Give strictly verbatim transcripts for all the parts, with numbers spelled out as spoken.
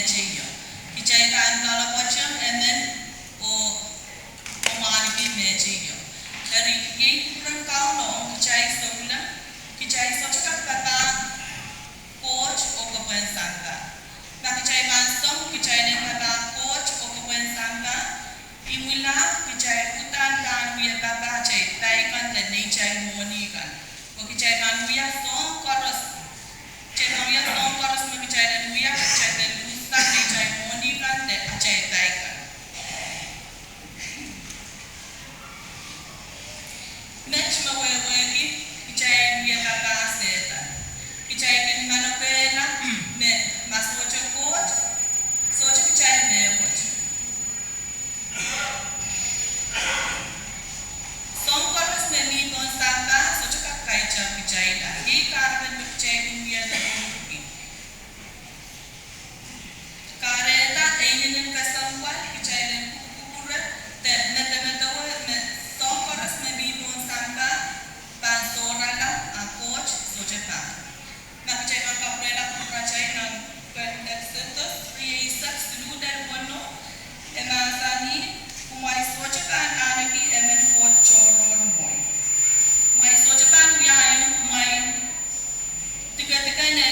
Kitail pahn loalopwoationg emen oh, oh mwahlki meteio. Eri iei kupwuren Kauno ong kitail souleng, kitail sohte kak papah Koht oh kepwehn sampah. Ma kitail pahn song kitail en papah Koht oh kepwehn sampah, imwila kitail uhdahn pahn wia papah atail pai kan de neitail mwohni kan. Pwe kitail pahn wia soahng koaros, kitail pahn wia soahng koaros me kitail en wia, kitail en luhsda neitail mwohni kan de atail pai kan. Met me wehwehki kitail wia papah Sehdan. Kitail kin manokehla me ma sohte Koht, sohte kitail mehkot. Soahng koaros me mi pohn sampah sohte kak kaidehn kitail. Iei kahrepen me kitail kin wia doadoahngki. Kahrehda e inenen kesempwal kitail en kupwukupwure de medemedewe me soahng koaros me mi pohn sampah pahn sohrala, a Koht sohte pahn. Ma kitail pahn kapwurehla kupwuratail nan Exodus rieisek siluh lel weneu, e mahsanih, Kumwail sohte pahn ahneki emen koht tohrohr mwohi. Kumwail sohte pahn wiahiong kumwail dikedikena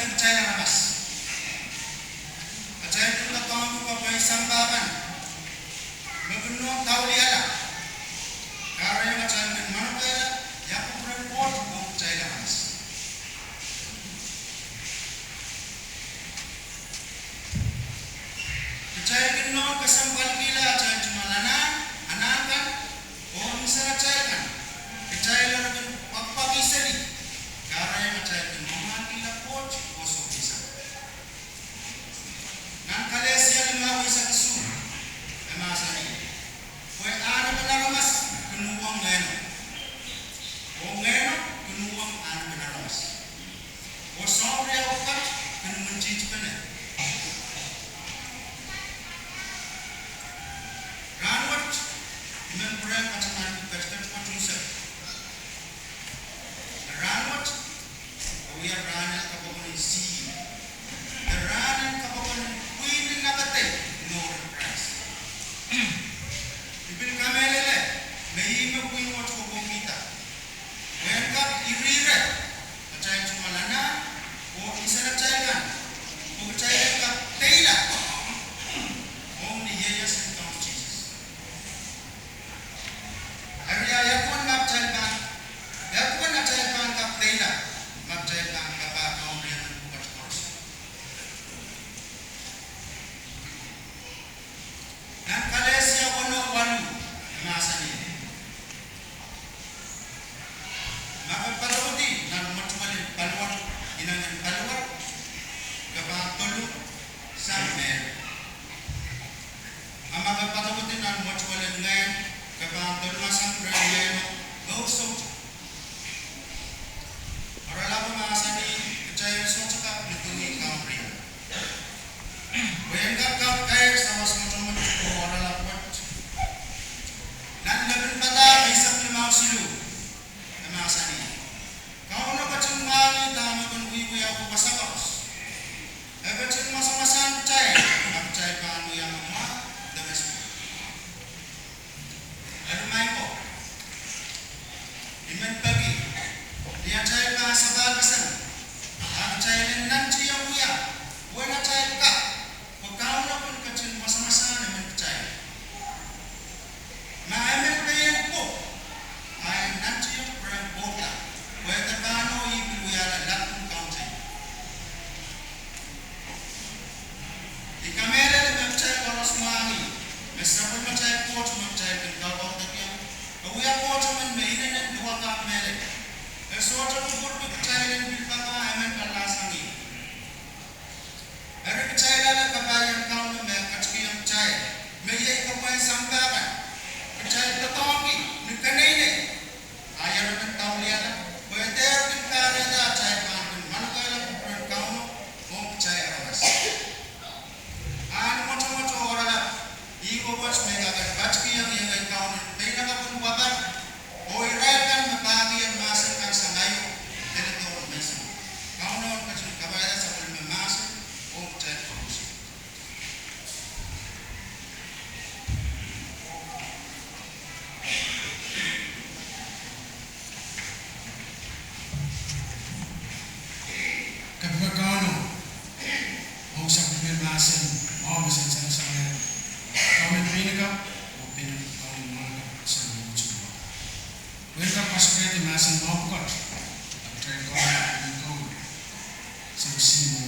Kitail aramas, atail kin doadoahngki kapwaiada sampah kan me kin nohn dauliala, kahrehiong atail kin manokehla ia kupwuren Koht ong kitail aramas. Kitail kin nohn kesempwalkihla atail tungoal anahn, anahn kan, oh nsenatail kan. Kitail kin pwakpwakiseli, kahrehiong atail kin mwamwahkihla Koht oh sohpeisang. Nan Kalesia limau eisek isuh, e mahsanih: Pwe ahnepen aramas kin uhwong Ngehno, oh Ngehno kin uhwong ahnepen aramas, oh soahng riau pwukat kin imwintihtipene. Rahnwet, I men pwurehng katamanki ketiket wet unsek. Rahnwet, e wia rahnen kapokon en sihpw, de rahnen kapokon en pwihn en nakadei en mour en Krais. I pil kamehlele me ihme pwihn wet kokohkihda, pwehn kak irihre atail tungoal anahn oh nsenatail kan, pwe kitail en kak deila ong ni ieias en Kaun Sises. Eri ia duwen ma kitail pahn, ia duwen atail pahn kak deila ma kitail pahn kapahdohng riemen pwukat koaros? Nan Kalesia weneu waluh, e mahsanih: Ma ke padokedi nan mwetuwel en paliwar, inengen paliwar, ke pahn dolung sang Ngehno. A ma ke padokedi nan mwetuwel en Ngehn, ke pahn dolungasang rehn Ngehno mour soutuk. Oaralap mahsanih kitail sohte kak likih Kaun riau. Pwe en kak kakehr sawas mwotomwot oh oaralap wet. Nan Lepin Padahk eisek limau siluh, e mahsanih: Kauno ketin mwahngih dahme kin wiewia wasa koaros. E ketin mwasamwasahn kitail ma kitail pahn wia mwamwahn de mesimen. Eri maing ko, I men peki, ni atail pahn sapahl keseng, a kitail en nantihong wia uwen atail kak, pwe Kauno kin ketin mwasamwasahn emen kitail. Ma emen pein pwuhk, a en nantihong pwurehng pwoudla, pwe e de pahn oh ih pil wiahla lapwung kaunting. I kamehlele me kitail koaros mwahngih me sapwellimatail Koht me kitail kin kaukaudekihong, e wia Koht emen me inenen luwak ahpw mehlel. E sohte kupwurki kitail en pil pahpa emen palasangi. Eri kitail ale kapahiong Kauno me ketikihong kitail, me iei kapwaiada sampah kan. Kitail doadoahngki ni keneinei, a ieremen dauliala, pwe e dehr kin kahrehda atail pahn kin manokehla kupwuren Kauno ong kitail aramas. A ni mwotomwot oh oaralap, ih wewet me I kak en patikihong iengei Kauno en peinakapwil wapar, oh irail kan me pahkihong mahsen kan sang aio, dene dohn menseng. Kauno en ketin kapaiada sapwellime mahsen ong kitail koaros. Kapinga Kauno ong sapwellime mahsen, mwahu me sansal sang Ngehno. Kauno peinkak, oh peinkak Kauno mwahnakapw sang Ngehno. Pwe en kak pasapeng mahsen mwahu pwukat, a kitail kak sang Sises.